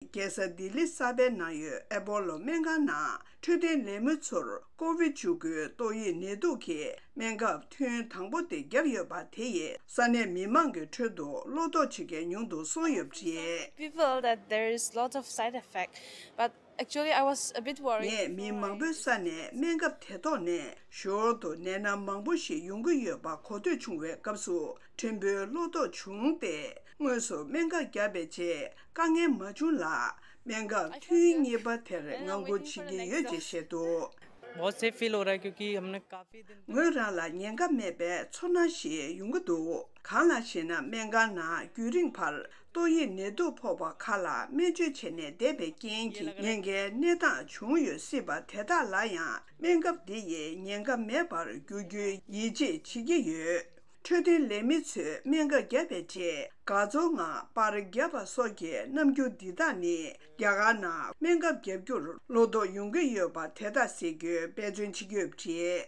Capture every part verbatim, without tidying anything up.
རྒྱལ་ས་ལྡི་ལི་གསར་པའི་ནང་ཡོད་ཨེ་པོ་ལོ་སྨན་ཁང་ནང་འཕྲོད་བསྟེན་ལས་མི་ཚོར་ཀོ་བིད་བཅུ་དགུ་ཏོག་དབྱིབས་ནད་དུག་གི་སྨན་ཁབ་ཐུན་དང་པོ་དེ་བརྒྱབ་ཡོད་པ་དེ་ཡིས་ས་གནས་མི་མང་གི་ཁྲོད་དུ་བློ་དོགས་བྱེད་མཁན་ཉུང་དུ་སོང་ཡོད་པ་རེད། People that there is lot of side effect, but actually I was a bit worried. ངས་མི་མང་པོའི་ས་ནས་སྨན་ཁབ་དེ་ཐོག་ནས་ཞོར་དུ་ནད་མནར་མང་པོ་ཞིག་ཡོང་གི་ཡོད་པ་གོ་ཐོས་བྱུང་བའི་སྐབས་སུ་ཕྲན་བུ་བློ་དོགས་བྱུང་སྟེ། དངོས་སུ་སྨན་ཁབ་བརྒྱབ་པའི་རྗེས་དཀའ་ངལ་མ་བྱུང་ལ། སྨན་ཁབ་ཐུན་གཉིས་པ་དེར་ངང་སྒུག་བྱེད་ཀྱི་ཡོད་ཅེས་བཤད་འདུག། बहुत safe feel हो रहा है, क्योंकि हमने काफी दिन ངོས་རང་ལ་ཉེན་ཁ་མེད་པའི་ཚོར་སྣང་ཞིག་ཡོང་གི་འདུག། གང་ལགས་ཤེ་ན། སྨན་ཁང་ནང་རྒྱུན་རིང་བར་ཏོག་དབྱིབས་ནད་དུག་ཕོག་པ་ཁག་ལ་སྨན་བཅོས་བྱས་ནས་བསྡད་པའི་རྐྱེན་གྱིས་ཉེན་ཁའི་གནས་སྟངས་བྱུང་ཡོད་སྲིད་པ་དེ་དག་ལ་ཡང་སྨན་ཁབ་འདི་ཡིས་ཉེན་ཁ་མེད་པར་འགྱུར་རྒྱུའི་ཡིད་ཆེས་བྱེད་ཀྱི་ཡོད། འཕྲོད་བསྟེན་ལས་མི་ཚོས་སྨན་ཁབ་བརྒྱབ་པའི་རྗེས་དགའ་ཚོར་ངང་པར་བརྒྱབ་པ་སོགས་ཀྱི་རྣམ་འགྱུར་འདི་དག་ནི་རྒྱ་གར་ནང་སྨན་ཁབ་བརྒྱབ་རྒྱུར་བློ་དོགས་ཡོང་གི་ཡོད་པ་དེ་དག་སེལ་རྒྱུའི་འབད་བརྩོན་བྱེད་ཀྱི་ཡོད་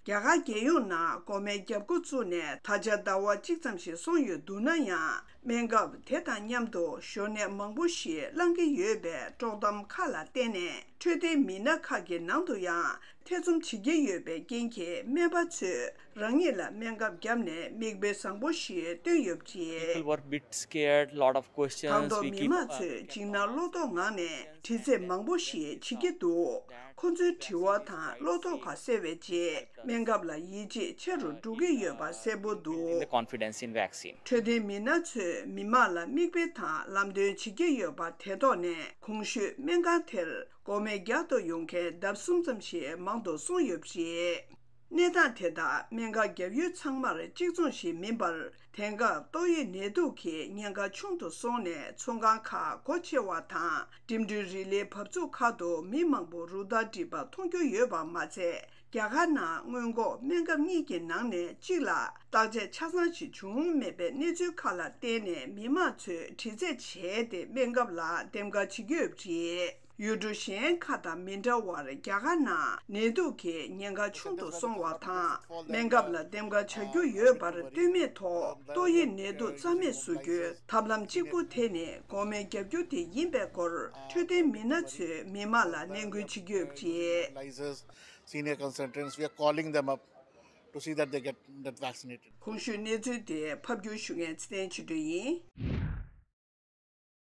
པ་རེད། རྒྱ་གར་རྒྱལ་ཡོངས་ནང་འགོག་སྨན་བརྒྱབ་འགོ་བཙུགས་ནས་ད་ཆ་ཟླ་བ་གཅིག་ཙམ་ཞིག་སོང་ཡོད་འདུག་ན་ཡང་། སྨན་ཁབ་དེ་དང་མཉམ་དུ་གཞོན་ནད་མང་པོ་ཞིག་བླང་གི་ཡོད་པའི་དཀྲོག་གཏམ་ཁག་ལ་བརྟེན་ནས། འཕྲོད་བསྟེན་མི་སྣ་ཁག་གི་ནང་དུ་ཡང་ཐེ་ཚོམ་བྱེད་ཀྱི་ཡོད་པའི་རྐྱེན་གྱིས་སྨན་པ་ཚོས་རང་ཉིད་ལ་སྨན་ཁབ་བརྒྱབ་ནས་མིག་དཔེ་བཟང་པོ་ཞིག་སྟོན་ཡོད་པ་རེད། People were bit scared, lot of questions. དང་ཐོག་མི་མང་ཚོས་འཇིགས་སྣང་བློ་དོགས་ངང་ནས་དྲི་རྩད་མང་པོ་ཞིག་བྱེད་ཀྱི་འདུག། ཁོ་ཚོའི་དྲི་བ་དང་བློ་དོགས་ཁག་སེལ་བའི་རྗེས་སྨན་ཁབ་ལ་ཡིད་ཆེས་ཆེ་རུ་འགྲོ་གི་ཡོད་པ་གསལ་པོ་འདུག། Confidence in vaccine. འཕྲོད་བསྟེན་མི་སྣ་ཚོས་མི་མང་ལ་མིག་དཔེ་དང་ལམ་སྟོན་བྱེད་ཀྱི་ཡོད་པ་དེ་ཐོག་ནས། གོང་ཞུས་སྨན་ཁང་དེར་འགོག་སྨན་རྒྱག་ཏུ་ཡོང་མཁན་ལྡབ་གསུམ་ཙམ་ཞིག་མང་དུ་སོང་ཡོད་པ་རེད། གནས་སྟངས་དེ་དག་སྨན་ཁབ་བརྒྱབ་ཡུལ་ཚང་མར་གཅིག་མཚུངས་ཤིག་མིན་པར། དེང་སྐབས་ཏོག་དབྱིབས་ནད་དུག་གི་ཉེན་ཁ་ཆུང་དུ་སོང་ནས་ཚོང་ཁང་ཁག་སྒོ་ཕྱེ་བ་དང་། འགྲིམ་འགྲུལ་རིག་གནས་བབས་ཚུགས་ཁག་ཏུ་མི་མང་པོ་རུ་སྟར་སྒྲིག་པ་མཐོང་རྒྱུ་ཡོད་པ་མ་ཚད། རྒྱ་གར་ནང་སྔོན་འགོག་སྨན་ཁབ་གཉིས་ཀྱི་ནང་ནས་གཅིག་ལ་བརྟག་དཔྱད་ཆ་ཚང་ཞིག་བྱུང་མེད་པའི་གནས་ཚུལ་ཁག་ལ་བརྟེན་ནས། མི་མང་ཚོས་དྲི་རྩད་བྱས་ཏེ་སྨན་ཁབ་ལ་འདེམས་ཀ་བྱེད་ཀྱི་ཡོད་པ་རེད། ཡུལ་གྲུ་གཞན་ཁག་དང་མི་འདྲ་བར། རྒྱ་གར་ནང་ནད་དུག་གི་ཉེན་ཁ་ཆུང་དུ་སོང་བ་དང་། སྨན་ཁབ་ལ་འདེམས་ཀ་བྱ་རྒྱུ་ཡོད་པར་ལྟོས་མེད་ཐོག་ཏོག་དབྱིབས་ནད་དུག་རྩ་མེད་བཟོ་རྒྱུའི་ཐབས་ལམ་གཅིག་པུ་དེ་ནི་འགོག་སྨན་བརྒྱབ་རྒྱུ་དེ་ཡིན་པའི་སྐོར་འཕྲོད་བསྟེན་མི་སྣ་ཚོས་མི་མང་ལ་ནན་སྐུལ་བྱེད་ཀྱི་ཡོད་པ་རེད། Senior consultants, we are calling them up to see that they get that vaccinated. གོང་ཞུས་གནས་ཚུལ་དེ་ཕབ་སྒྱུར་ཞུ་མཁན་ཚེ་བརྟན་ཆོས་སྒྲོན་ཡིན།